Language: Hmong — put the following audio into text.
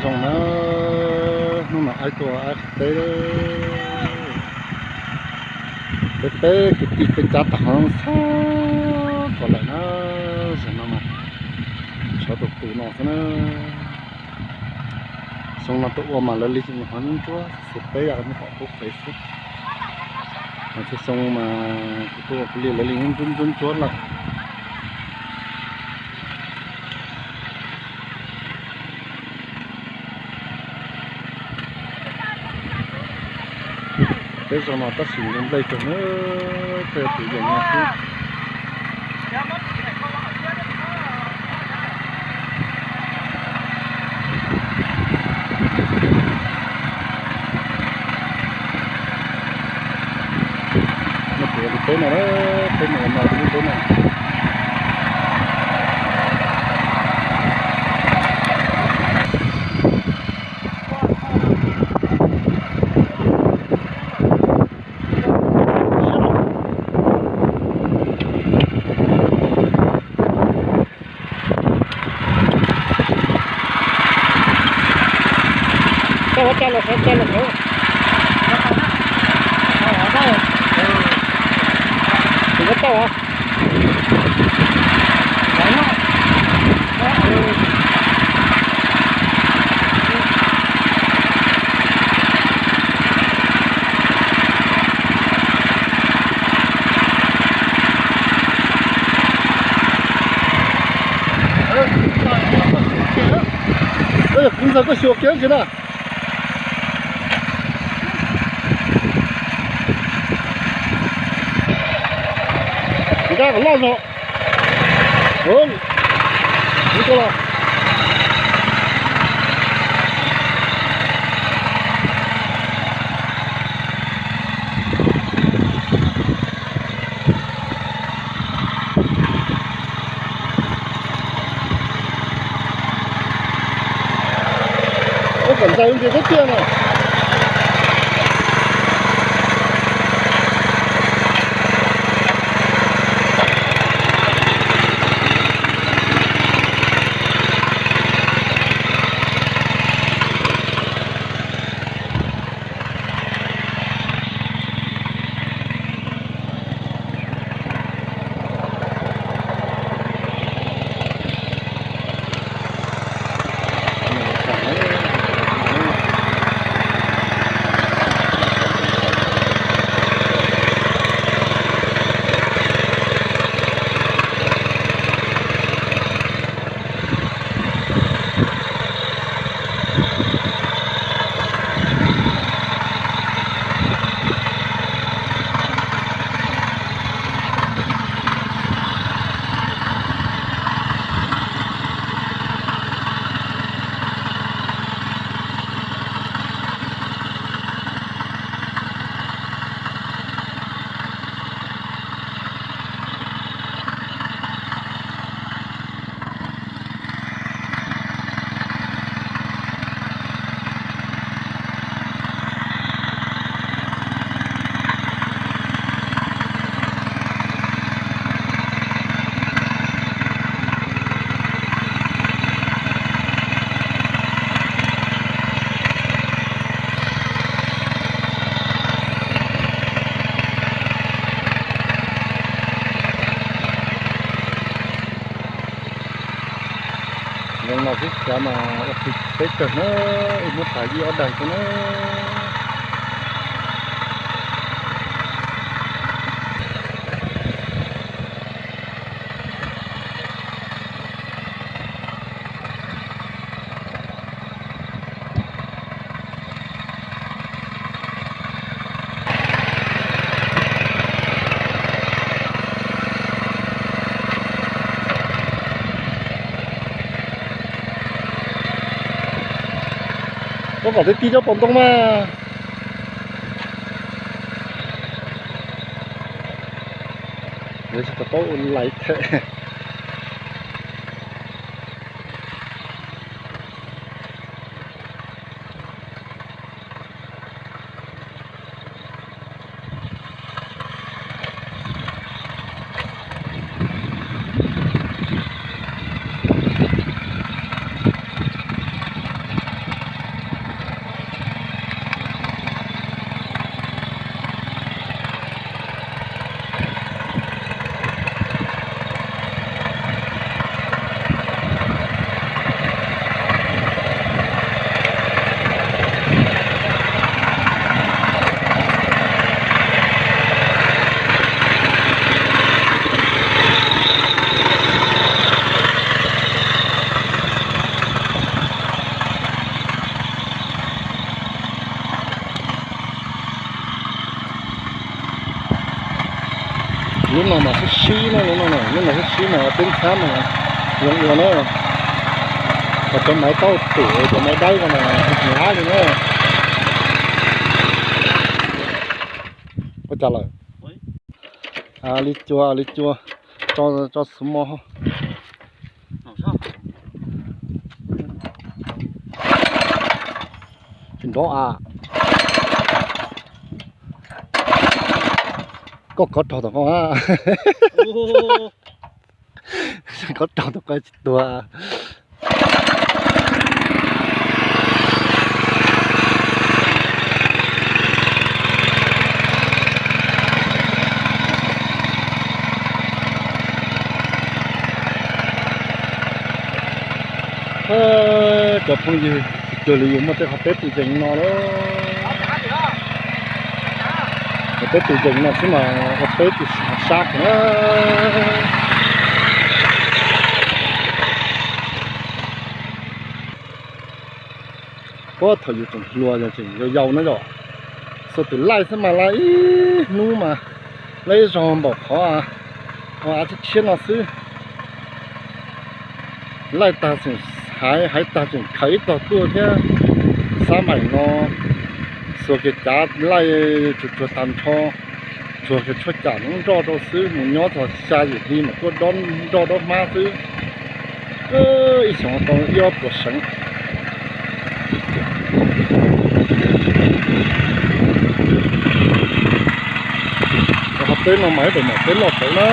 Zoo na, hnub no aib tuaj aib qhov teb, peb peb kwv tij peb cab tag hov xab kom lawm na. Zaum no mas tshuav tus tus no xwb na. Xyoo no tuaj ua mas lawv li nyuam qhuav ntsuab ntsuab xwb, peb yam li qhov qub pem xwb. Mas txhua xyoo mas kuv tuaj ua kuv li lawv li ntsuab ntsuab ntsuab lawm. Peb zoo no tab sis nplej kawg na, tej tus yees no xwb. No kuv ua li teb no, teb no no lub teb no. Tau, tau los, tau los. Tus ko tau hos. Kuv ntxawg koj xyuas kiag tsis na. Nkaj kom loj zog. Ub, ub, tuaj los. Ub, kom ntxaws ntsis thiab tiag no. Zoo no xwb, cov mas ua teb kawg na, ib hnub tag ib ob daig xwb na. Koj kom tib tib cov pom ntoo mas. Lawv tsis tau paub ua lais them. Lub no mas sib sib na, lub no, lub no sib sib mas peb ntxhab mas zoo ua na. Mas cov maiv tauj pem cov maiv daib ko mas hnyav li na. Ua cas lawm? Li cua, li cua, tso, tso xu mo. Tsis nrov a. Koj kov raug tom koj a. Kov raug tom koj tsis tuag. Cov phooj ywg, cuag li yus muaj tej qhov teb tus yees no lawm. Qhov teb tus yees no xwb mas ua teb tus sab kiag na. Puag thaum yus tseem hluas, yus tseem yau yau na yom, xuas tus laij xwb mas laij ib hnub mas laij ib zaug npaum qhov av tshiab tshiab no xwb. Laij tag tseem haiv, haiv tag tseem khaws ib tog tuaj thiab. Xab maim no xuas kiag cav laij tsuag tsuag tag nrho, tsuag kiag tshuaj cam nroj rau xwb, mus nyob txog xya yim hli mas tuaj dob nroj dob hmab xwb. Ib xyoos tau ib ob puas seev. Qhov teb no mas ib daim maum teb loj tawv na.